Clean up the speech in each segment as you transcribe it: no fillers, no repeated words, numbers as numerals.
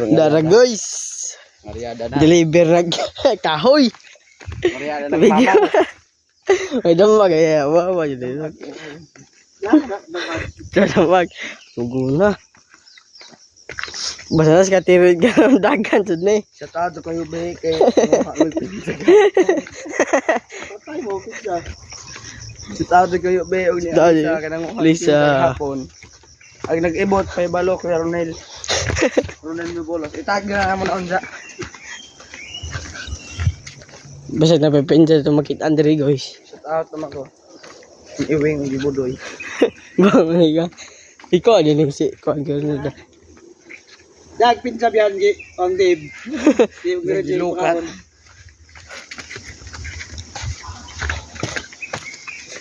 Dara guys. Mariada na. Deliver na kahoy. Mariada na. Video. Ay damag ay wa wa yun. Damag. Sugo na. Basta nas katirid ka ng dagan sud ni. Sa tado kayo be kay Patay mo, pizza. Sa tado kayo be og ni Dali. Lisa kanang Lisa. Hapon. Ag nag-ibot pay balo kay Ronel. Ronel Nubolos. Itag na mo na unsa. Basta napipinsa ito makita Andre guys. Shout out naman ko. Iwing og gibudoy. Bang ka. Ikaw din yung si kuan ka na. Dag pinsa biyan gi on Dave. Dave Nagilukat.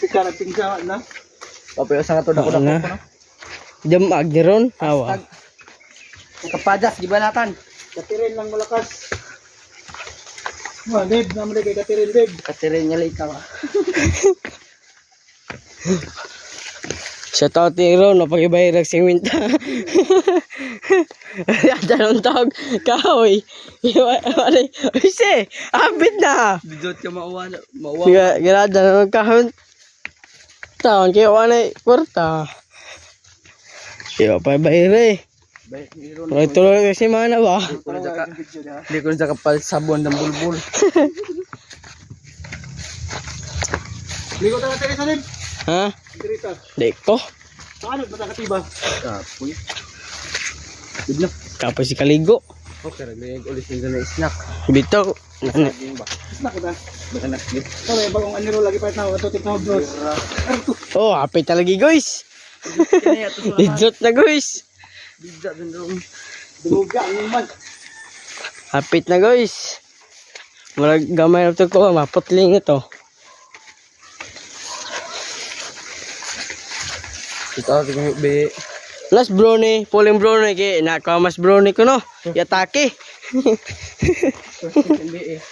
Ikaw nagpinsa na. Papayo sa nga to dako Oo na. dako ko no. Damag ni ron. Hawa. Nakapadas gibanatan. Katirin lang malakas. Wa Dave, naman kay Katirin Dave. Katirin niya ikaw. Shout out ni Ron, napag-iba yung siminta. Dalawang tawag, kahoy. Uy, si, abit na. Bidot ka mauwa na. Mauwa. Gira, dalawang kahoy. Taon, kaya wala kwarta. Kaya pa iba eh. Tuloy tuloy kasi mana ba? Hindi ko na sa kapal sabon ng bulbul. Ligo ta Teresa Dave. Ha? Teresa. Di ko. Paano ba katiba? Kapoy. Bidlo. Tapos si Kaligo. Okay, naglayag ulit yung na snack. Bitaw. Nana. Saging ba? Snack kita. Anak, git. Sabi bagong aniro lagi pa na ato tiktok bros. Oh, happy talaga guys. Legit na guys. Bidya din doon. Dumuga ang man. Hapit na guys. Murag gamay na to ko, maputling ito. Ito ako kung be. Last brownie, puling brownie kay nakaw mas brownie ko no. Yatake. NBA.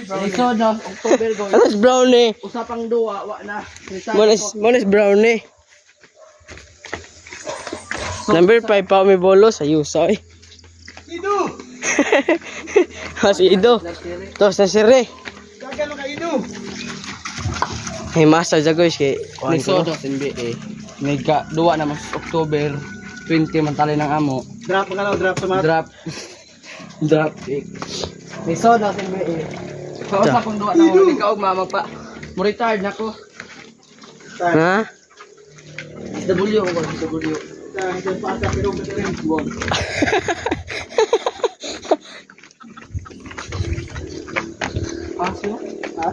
Ito na, October go. Last brownie. Usapang duwa, wa na. Mones mones brownie. Number 5 pa may bolos ayos ay. Ido. Mas ido. Tos na sire. Dagan ka Ido. May masa ja guys kay kuan ko. Niso sa NBA. Nagka duwa na mas October 20 man tali ng amo. Drop ka na, drop sa mga. Drop. Drop kick. Niso na sa NBA. So usapang duwa na mo ikaw mama pa. Mo retired na ko. Ha? SW ko SW. Dahil pa ata pero Katirin. Bon. Aso? Ha?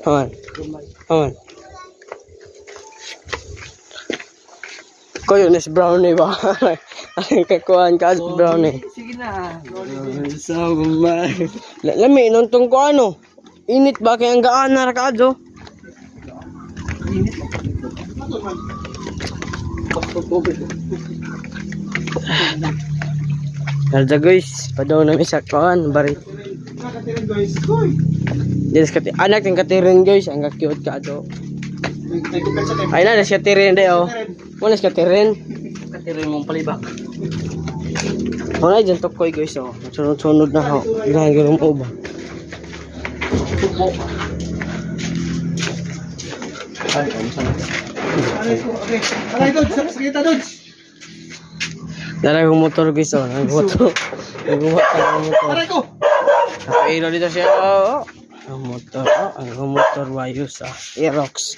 Aman. Aman. Ko yun is brownie ba? Ang kakuan ka brownie. Sige na. So, man. Lami nuntong ko ano. Init ba kay ang gaan na ra kaadto? Init mo. Ato man. Pagpupubig. Nalda guys, padaw na mi sa kuan bari. Na Katirin guys. Hoy. Yes kati anak ng katirin guys, ang cute ka ato. Nagkukan sa tayo. Ay na das katirin de oh. Mo nas katirin. Katirin mong palibak. Wala dyan tukoy guys oh. Sunod-sunod na ho. Ginahan mo ba? Tubo. Ay, ano sana? Aray ko, okay. Aray ko, sa kita Dodge. Dara yung motor guys oh. Ang motor. Ang motor, ang motor. Aray ko. Nakailo dito siya. Oh, oh. Ang motor, oh. Ang motor wayos ah. Aerox.